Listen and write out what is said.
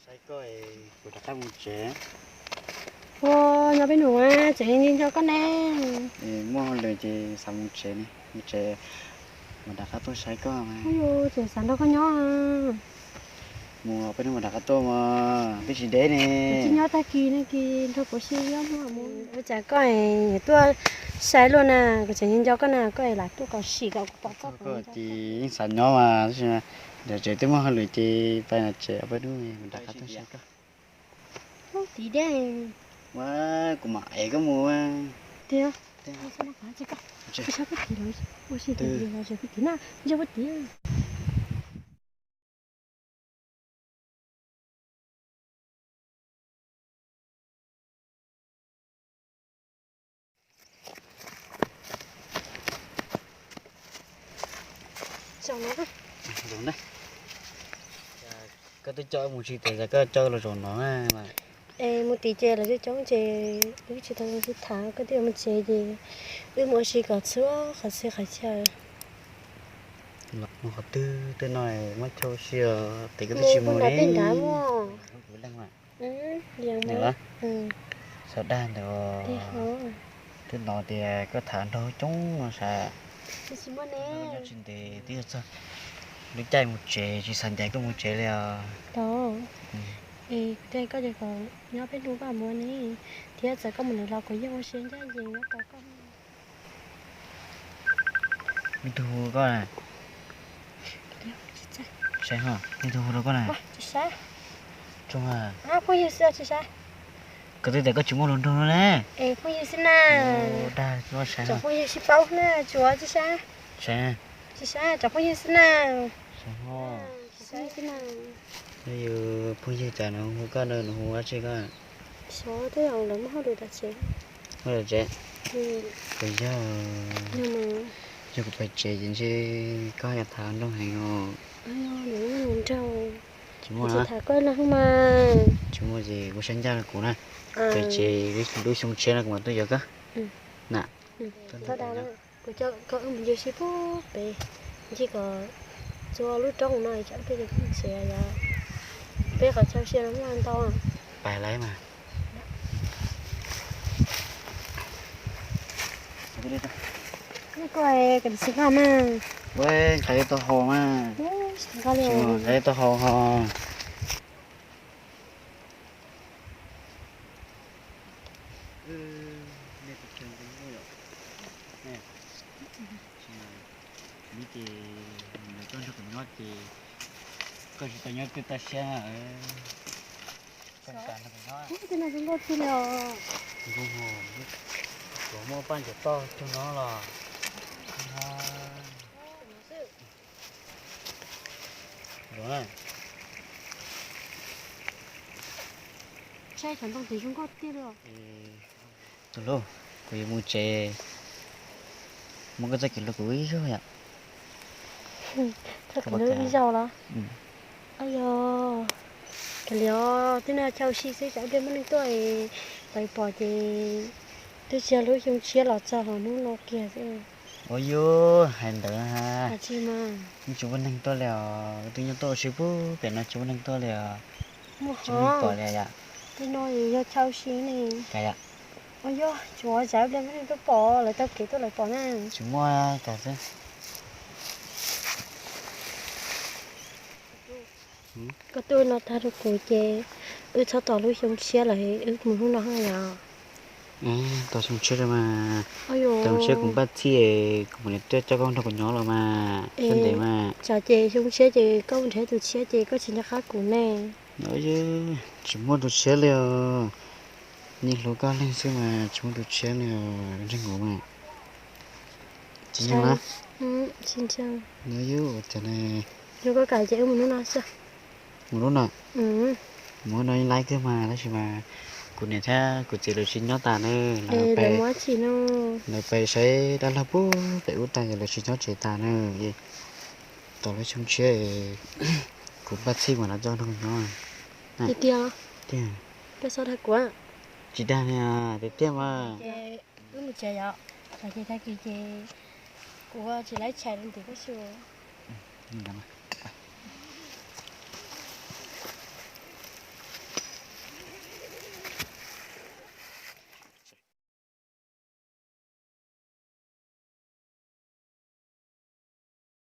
Saib koj, kuv rov qab mus tsev. Ua, nyob peb nus, tseem nco koj ne. Muaj hauj lwm ces xav mus tsev ne, mus tsev, mus rov qab tuaj saib koj mas. Tseem xav nrog koj nyob. Mus peb hnub mus rov qab tuaj mas twb tsis deb ne. Tsis nyob tag kis ne, kis nrog kuv si nyob mus. Ua cas koj tuaj saib luaj na, kuv tseem nco koj na, koj lam tuaj kom sim kom kuv pom koj. Koj ces yeej xav nyob mas, tab sis ntawm tsev twb muaj hauj lwm ces pais ntawm tsev peb hnub mus rov qab tuaj saib koj. Ub, tiv deb. Ua, kuv mam ev koj mus. Tiag. Ua, tiv na, ua tiv. Koj twb coj mus tsis tau, koj coj los zaum no na. Es mus tim ces lawv coob coob ces wb tsis tau ua si tham, koj twb yuav mus tsev ces wb mus ua si kom txhua qhov txhia qhov chaw. Mus qhov twg tej no muab chau si os, tes koj twb tsis mus ne. Kuv leej mas. Sau dag ntawd. Twb hnov tias koj tham nraug coob no sav. Nyob tsis ntev twb yuav txog lub caij mus tsev, tsis xav ncaim koj mus tsev li os. Es koj ces kom nyob peb hnub koj mus ne, thiab txawm koj mus lawm los kuv yeej ua siab ncaj ncees nyob tos koj. Nej tus hu koj na. Saib, nej tus hu rau koj na. Tsis saib. Tsis saib. Koj twb tias koj tsis muaj hluas nraug no ne. Es phooj ywg xwb na. Dag, tsom phooj ywg sib paub na, tsuav tsis saib. Saib. Tsis saib, tsom phooj ywg xwb na. Saib. Yus phooj ywg cas nws hu koj, nws hu dab tsi koj? Xyov, twb yog lawv muaj hauj lwm tom tsev. Muaj tom tsev? Puas yog, yog kuv pais tsev ces ntshe koj yuav tham nroog heev os. Tsis muaj na. Tsis muaj ces kuv saib ncaj rau kuv na. Pais tsev lub xyoo tshiab no kuv mam tuaj yuav koj na. Kuv coj koj wb mus ncig si pub pem, ncig kom txog lub roob no tsam peb tsev yog peb qhov chaw si no muaj ntau. Pais lawm mas. Koj, koj tsis xav nqa mas. Ua, nqa tau hau mas. Nqa tau hau ho. Ces nws, koj nrog kuv nyob ces koj tsis tau nyob twj toj siab. Koj nrog kuv nyob. Ub, tej no zoo nkauj tiag li os. Zoo, kuv muab paj ncaws toj cug no los. Zoo na. Saib cov ntoo ces zoo nkauj tiag li os. Tus hlub, kuv yuav mus tsev, muab koj txoj kev hlub kuv ib zaug yom. Txoj kev hlub ib zaug los? Yog, kav liam, twb no chaw ua si xwb, tsam ib pliag muaj neeg tuaj es pom ces twb tsis yog lub xyoo tshiab los txog hauv hnub no kiag xwb. Ua yus hais ntawd ha. Yeej tsis muaj neeg tuaj li os, twb nyob tuaj ua si pub pem no tsis muaj neeg tuaj li os. Tsis muaj neeg pom li yom. Tej no yog chaw ua si ne. Ua yog tsuav tsam ib pliag muaj neeg tuaj pom, lawv taug kev tuaj lawv pom na. Tsis muaj cas xwb. Koj tuaj no tag rau kuv ces wb txhob tos lub xyoo tshiab lawm, wb mus hnub no yom. Tos xyoo tshiab mas, tos xyoo tshiab kuv npaj txhij, kuv mam li tuaj coj koj nrog kuv nyob los mas, koj ntev mas. Tsam ces xyoo tshiab ces koj mus nrhiav tus tshiab ces koj tsis nco qab kuv ne. Tsis muaj tus tshiab li os. Yeej hlub koj leeg xwb mas tsis muaj tus tshiab li os, ntseeg kuv mas. Tsis ntseeg na? Tsis ntseeg. Yus ua cas ne? Yog koj kam ces wb mus hnub no xwb. Mus hnub no? Mus hnub no yeej laib kawg mas, tab sis mas kuv niam thiab kuv txiv lawv tsis nyob tas na. Lawv pais saib dab laug pub pem ub tas, lawv tsis nyob tsev tas na. Tos lub xyoo tshiab kuv npaj txhij mam li coj nrog nyob. Tiag tiag? Tiag. Koj txhob dag kuv. Tsis dag li, tiag tiag mas. Wb mus tsev yom, tag kis ces kuv tsis laib tshais rau ntim koj xwb.